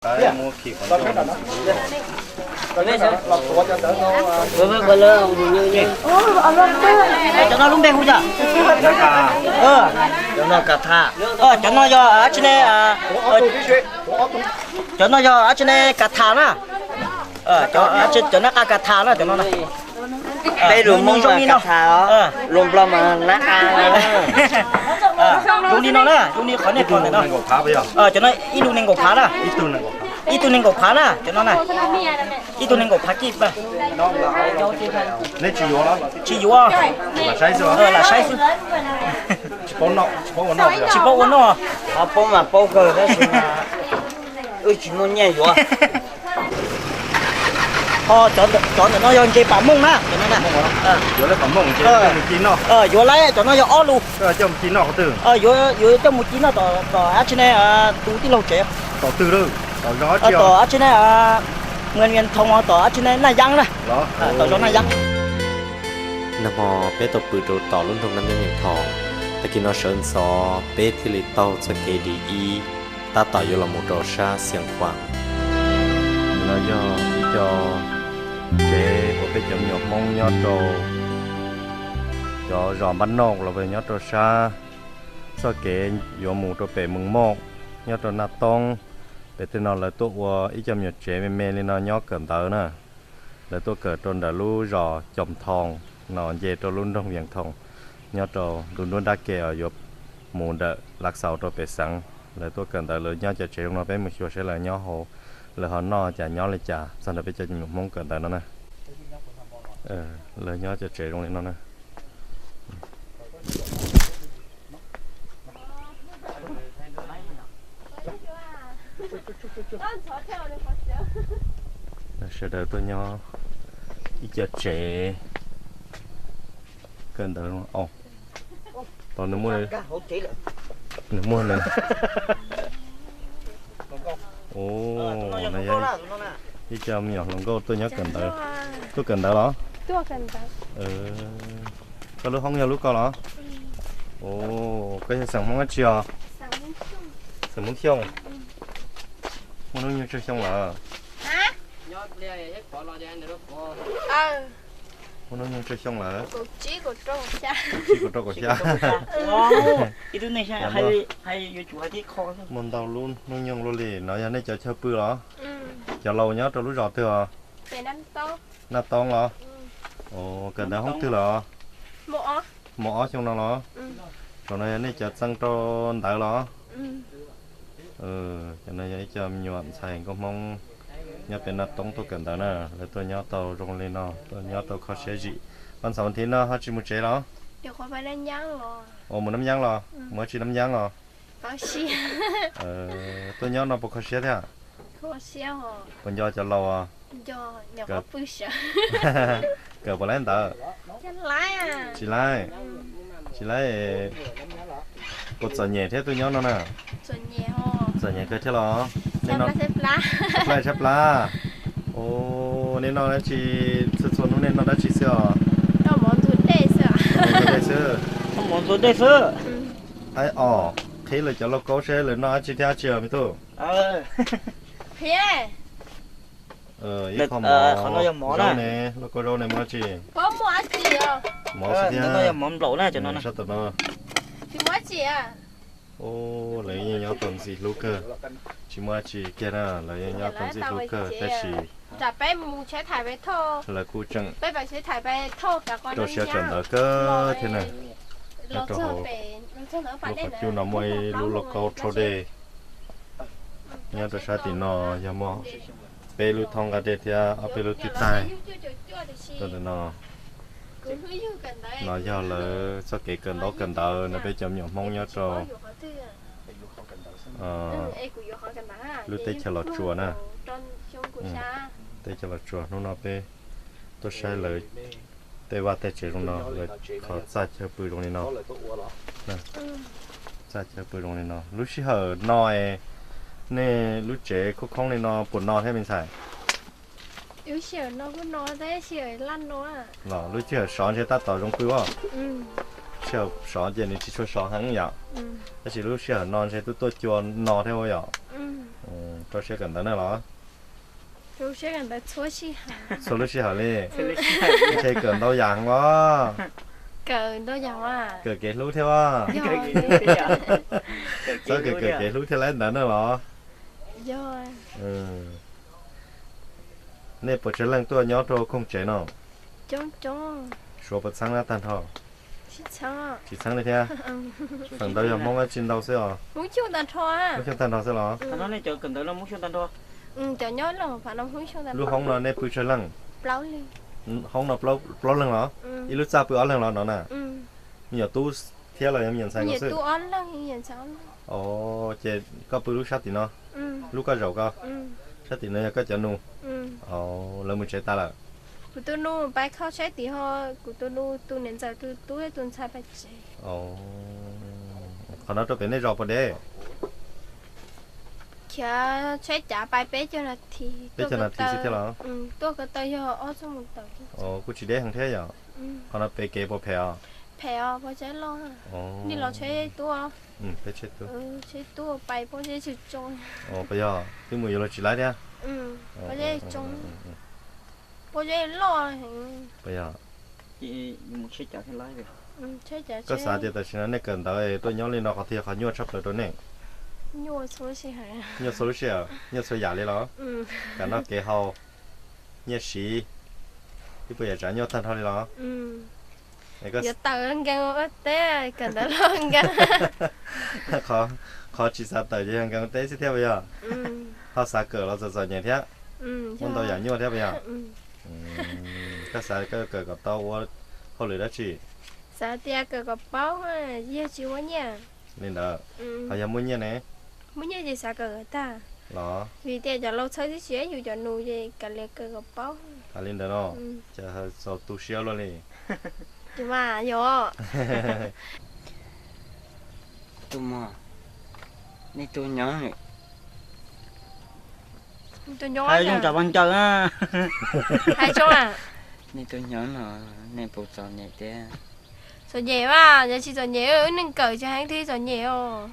Cov no lub npe hu cas? Cov no yog dab tsi ne? Cov no yog dab tsi ne? Kas thas na. Cov nab qa kas thas na, cov no na. Peb lus Hmoob zoo li no. Lus Nplog mas nab qa. Zoo li no na, zoo li qhov nej pom ntawm no. Cov no ib lus nees nkaum phav na. Ib tug nees nkaum phav na, cov no na. Ib tug nees nkaum phav kij. Tsis yuav, lam saib xwb. Tsis paub ua noj. Paub mas paub kawg tab sis wb tsis muaj nyiaj yuav. Ho cov ntawm no yog ntses pam mooj na, cov no na. Yuav lawv cov no yog ob lus. Yuav coj mus ci noj tom dab tsi ne, tus tij laug tsev. Tom dab tsi ne, Mus Vias Thoos, tom dab tsi ne, Naj Yab na. Tom zos Naj Yab. Nag hmo peb tau pw rau tom lub nroog Naj Yab Vias Thoos. Tag kis no sawv ntxov peb thiaj li taug txoj kev D ib tab tom yuav los mus rau sab Xias Khuam. No yog ib co tsev uas peb cov me nyuam Hmoob nyob rau cov zos Npab Noj los nyob rau sab txoj kev yuav mus rau pem Moos Moj nyob rau Naj Toob. Pem tej no lawv tuaj ua ib co me nyuam tsev me me li no nyob kawm ntawv na. Lawv tuaj kawm rau ntawm lub zos Coos Thoos no nce rau lub nroog Vias Thoos, nyob rau ntu nruab nrab ke uas yuav mus ntawm Lav Xaus rau pem xeev. Lawv tuaj kawm ntawv lawv nyob cov tsev zoo no, peb mus xyuas saib lawv nyob hauv, lawv ho noj cas nyob li cas txog ntawm peb cov me nyuam Hmoob kawm ntawv no na. Lawv nyob cov tsev zoo li no na. Sawv daws tuaj nyob ib co tsev kawm ntawv. Tos nws muaj, nws muaj nws. Ib co me nyuam hluas nkauj tuaj nyob kawm ntawv. Tuaj kawm ntawv los? Koj lub hoob yog lub ko los? Koj yog xeem Hmoob dab tsi os? Xeem Hmoob Xyooj. Muaj hnub nyoog tsawg xyoo lawm? Muaj hnub nyoog tsawg xyoo lawm? Kaum tsib, kaum rau, kaum xya. Muaj ntau lub hnub nyoog luaj li. No yog nej cov chaw pw los? Cov laus nyob rau lub zos twg os? Naj Toob los? Kawm ntawv hoob twg los? Mos ob xyoo no los? Cov no yog nej cov txee rau ntawv los? Cov no yog ib co me nyuam ntxhais nkauj Hmoob nyob pem Naj Toob tuaj kawm ntawv na. Lawv tuaj nyob tau zoo li no, tuaj nyob tau kho siab zim. Pab ntxhais thiv no ho tsis mus tsev los? Ua mus Nab Nyaab los? Mus dab tsi Nab Nyaab os? Tuaj nyob no puas kho siab thiab? Puas nco cov laus? Kawm puas laib ntawv? Tsis laib. Tsis laib. Puas txom nyem thiab tuaj nyob no na? Txom nyem kawg thiab los? Tshaib plab tshaib plab. Nej noj dab tsi? Txhua txhua hnub nej noj dab tsi xwb os? Noj mov ntxuag dej xwb. Aib os, qhib lawv cov lauj kaub seb lawv noj dab tsi thiab dab tsi os me tub. Ib qho mov, zaub ne, lauj kaub zaub ne muaj dab tsi? Mov xwb thiab. Sab tom no. Lawv yeej nyob tau ntxim hlub kawg. Tsis muaj dab tsi kiag na, lawv yeej nyob tau ntxim hlub kawg tab sis lawv kuj tseem rau siab kawm ntawv kawg thiab na. Nyob rau hauv lub qhov cub no muaj ib lub lauj kaub rhaub dej. Nyob rau sab tim no yog muaj peb lub thoob nqa dej thiab ob peb lub twj taig. Rau ntawm no, no yog lawv txoj kev kawm ntaub kawm ntawv no, peb cov me nyuam Hmoob nyob rau lub teb chaws Los Tsuas na. Teb chaws Los Tsuas, hnub no peb tuaj saib lawv tej vaj tej tsev zoo no, lawv qhov txaj chaw pw zoo li no. Txaj chaw pw zoo li no. Lub sij hawm no es nej lub tsev khoob khoob li no puas no thiab me ntxhais? Los lub sij hawm sov ntshe tab tom zoo pw os. Sij hawm sov ces nws tsis tshua sov heev yom. Tab sis lub sij hawm no ntshe twb tuaj cua no thiab yom. Rau siab kawm ntawv na los? Txhua lub sij hawm li. Ntshe kawm ntau yam os. Kawm kev hlub thiab os. Txhob kawm kev hlub thiab lawm ntawd na los? Nej puas tsawg leej tuaj nyob rau hauv khooj tsev no? Suav puas txheeb na tag nrho? Tsis txheeb li thiab. Feem ntau yog Hmoob dab tsi ntau xwb os. Hmoob Xyooj tag nrho xwb los? Lub hoob no nej pw tsawg leej? Hoob no plaub leeg los? Ib lub txaj pw ob leeg los no na? Me nyuam tub thiab los yog me nyuam ntxhais nkaus xwb? Ces koj pw lub sab tim no, lub koj zaum ko, sab tim no yog koj cov nus. Lawv mus tsev tas lawm? Kuv tus nus pais kho tsheb tim ho, kuv tus nus tus niam ntxawm tus tub tus ntxhais pais tsev. Qhov no rau pem nej zos puas deb? Khiav tsheb cav pais peb caug nas this, peb caug nas this xwb thiab los? Tuaj ko taw yog ob xuab moos tawm. Kuj tsis deb heev thiab yom? Qhov no pem kev puas phem os? Phem os, pog tsheb loj. Nej los tsheb tuaj? Tsheb tuaj pais pog tsheb tsis tsoo. Puas yog twb mus yuav luag tsis laib thiab? Pog tsheb tsoo, pog tsheb loj heev. Puas yog? Koj xav tias tam sim no nej kawm ntawv tuaj nyob li no qhov twg yog qhov nyuaj tshaj plaws rau nej? Nyuaj txhua lub sij hawm, nyuaj txhua yam li los? Kev noj kev haus, nyiaj siv, ib puas yam tsav nyuaj tag nrho li los? Yuav tawm nkees ua teb, kawm ntawv los nkees. Qhov tsis xav tawm ces yog nkees ua teb xwb thiab puas yog? Ho xav kawm los txom txom nyem thiab, muaj ntau yam nyuaj thiab puas yog? Koj xav koj kawm kom tau ua hauj lwm dab tsi? Xav tias kawm kom paub, yog tsis muaj nyiaj. Li ntawd, ho yog muaj nyiaj ne? Muaj nyiaj ces xav kawm kom tag los? Vim tias cov laus txhawb tib si, yus cov nus ces kav liam kawm kom paub. Li ntawd no, cas txaus tu siab luaj li. Yog. Tus muag, nej tus nyob, hais zoo cov vaj ncaws na. Hais zoo. Nej tus nyob no, nej puas txom nyem tiag? Txom nyem mas, yog tsis txom nyem wb neeg kawm tsis heev twg txom nyem os.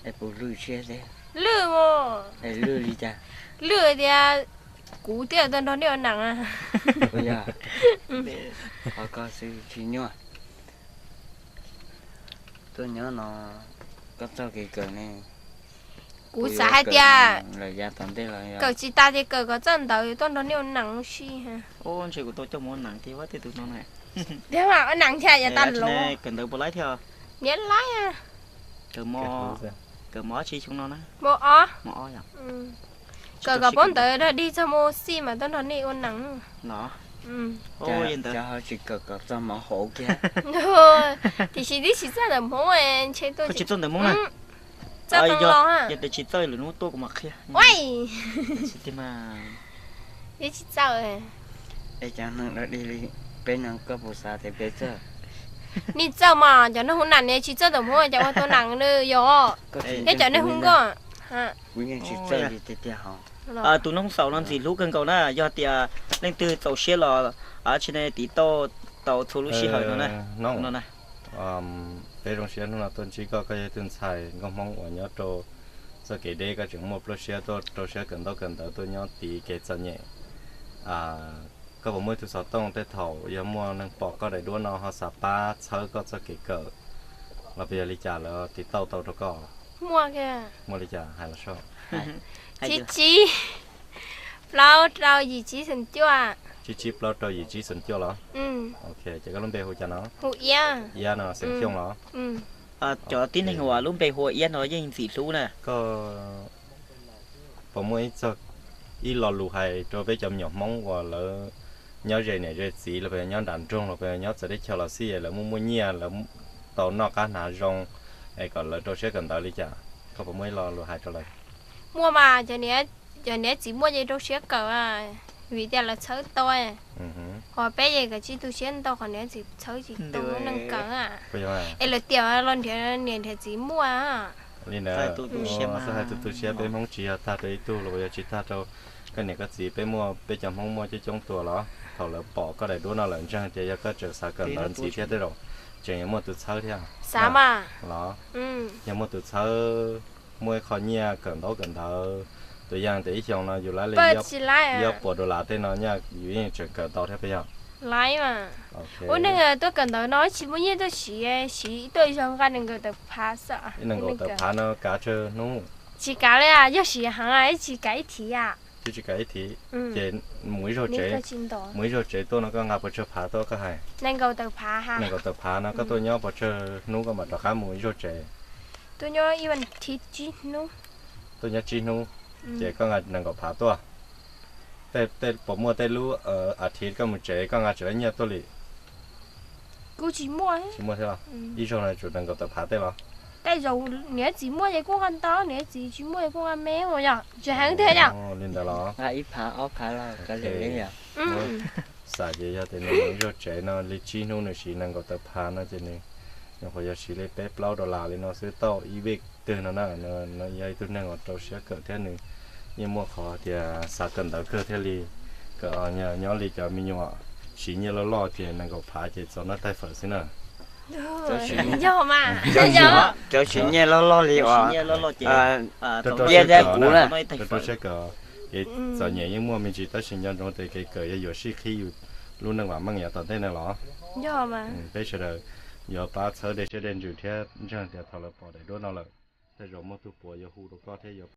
Es puas lwj siab thiab? Lwj os. Es lwj li cas? Lwj tias kuv twb tuaj nrog nej ua neej. Yog, qhov ko xwb tsis nyuaj. Tuaj nyob no, koj txoj kev kawm ne? Kuv xav hais tias kawm tsis tas ces kawm kom txawj ntawv tuaj nrog nej ua neej ua si. Ntshe kuv tau coj mus ua neej tiag tej tus no na. Tiag mas ua neej thiab yav tas los. Kawm ntawv puas laib thiab? Niam laib. Kawm mos, kawm mos ob tsis xyoo no na? Mos ob. Kawm kom paub ntawv rau dig txog mos xij mas tuaj nrog nej ua neej. Los, tsis kawm kom txog mos hauv kiag. Tiam sis twb tsis txawj ntawm Hmoob, ntshe tuaj tsis txawj ntawm Hmoob na. Txawj qee los. Yog tias tsis txawj lwm hnub tuaj kuv mam qhia. Twb tsis txawj. Es cov neeg dog dig li peb no koj puas xav tias peb txawj? Nej txawj mas, cov neeg hu nam ne tsis txawj ntawm Hmoob cas ua tau neej ne yog? Neb cov neeg hu nkauj. Kuv yeej tsis txawj li tiag tiag hos. Tus noog xaus no ntxim hlub kawg nkaus na, yog tias leej twg txaus siab los tsis ne tiv tauj tau txhua lub sij hawm no na. Peb zoo siab hnub no tuaj ntsib koj, koj yog ib tug ntxhais nkauj Hmoob uas nyob rau txoj kev deb, koj tseem muaj pluaj siab tuaj rau siab kawm ntaub kawm ntawv tuaj nyob tiv kev txom nyem. Koj puas muaj ib tug xov tooj tej thaum yog muaj neeg pom koj daim duab no ho xav pab txhawb koj txoj kev kawm los puas yog li cas lawv tiv tauj tau rau koj? Muaj li cas hais los soj. Tsib tsib plaub rau yim tsib xoom cuaj. Tsib tsib plaub rau yim tsib xoom cuaj los? Ok, ces koj lub npe hu cas no? Hu Iab. Iab no xeem Xyooj los? Cov tib neeg uas lub npe hu ua Iab no yeej ntxim hlub na. Koj puas muaj ib txog ib lo lus hais rau peb cov me nyuam Hmoob uas lawv nyob ze niam ze txiv los puas yog nyob nram nroog los puas yog nyob txawv teb chaws los xij es lawv muaj muaj nyiaj lawv tau noj qab hnav zoo es kom lawv rau siab kawm ntawv li cas? Koj puas muaj ib lo lus hais rau lawv? Muaj mas, cov niam txiv muaj ces rau siab kawm, vim tias lawv txhawb tau. Ho peb ces kav tsij tu siab ntau qhov niam txiv txhawb tsis tau neeg kawm. Es lawv tias los nrhiav niam nrhiav txiv muaj. Li ntawd, hais tu tu siab peb Hmoob tsis yog tag rau ib tug los puas yog tsis tag rau koj niam koj txiv, peb muaj, peb cov Hmoob muaj coob coob tus los thaum lawv pom koj daim duab no lawv ntseeg tias yog koj tseem xav kawm ntawv ntxiv thiab tej zaum tseem yuav muaj tus txhawb thiab. Xav mas los, yog muaj tus txhawb, muaj ib qho nyiaj kawm ntaub kawm ntawv, Tus yam tias ib xyoos no yus laib li ib ob puas dollar tej no nyaj yus yeej tseem kawm tau thiab puas yog? Laib mas. Ua neeg tuaj kawm ntawv no tsis muaj nyiaj tuaj siv, siv tuaj zoo nqa nees nkaum tawm phav xwb. Nees nkaum tawm phav no kav tsawg hnub? Tsis kav li, yog siv heev ib tsis kav ib thiv. Twb tsis kav ib thiv. Ces mus ib zaug tsev, mus ib zaug tsev tuaj no koj nqa pes tsawg phav tuaj koj hais? Nees nkaum tawm phav no koj tuaj nyob pes tsawg hnub koj mam rov qab mus ib zaug tsev? Tuaj nyob ib vas thiv tsib hnub. Tuaj nyob tsib hnub, ces koj nqa nees nkaum phav tuaj. Tej puas muaj tej lub as thiv koj mus tsev koj nqa tsis tau nyiaj tuaj li? Kuj tsis muaj. Tsis muaj thiab los? Ib zaug no tsuas nees nkaum tawm phav tej los? Tej zaum niam txiv muaj ces kuj nqa ntau, niam txiv tsis muaj ces kuj nqa me os, yog tsis heev thiab yog? Li ntawd los? Nqa ib phav ob phav los kav liam li yom. Xam ces yog tias nws mus ib zaug tsev no li tsib hnub nws siv nees nkaum tawm phav no ces nws nyuam qhuav yog siv li peb plaub dollar li no xwb tau ib vij twg no na. Nws yog ib tug neeg uas rau siab kawm thiab nws yeej muaj qhov tias xav kawm ntawv kawg thiaj li kawm. Nyob li cov me nyuam siv nyiaj loj loj ces nees nkaum phav ces txaus noj taig fawm xwb na. Yog mas. Cov siv nyiaj loj loj li uas rau siab kawm na, rau siab kawm. Kev txom nyem yeej muaj me ntsis tab sis nco ntsoov tias kev kawm yog yuav sib qhib yus lub neej vam meej yav tom ntej no los. Peb sawv daws yuav pab txhawb dej siab dej ntsws thiab ntseeg tias thaum lawv pom daim duab no lawm, tej zaum muaj tug puav yuav hu rau koj thiab yuav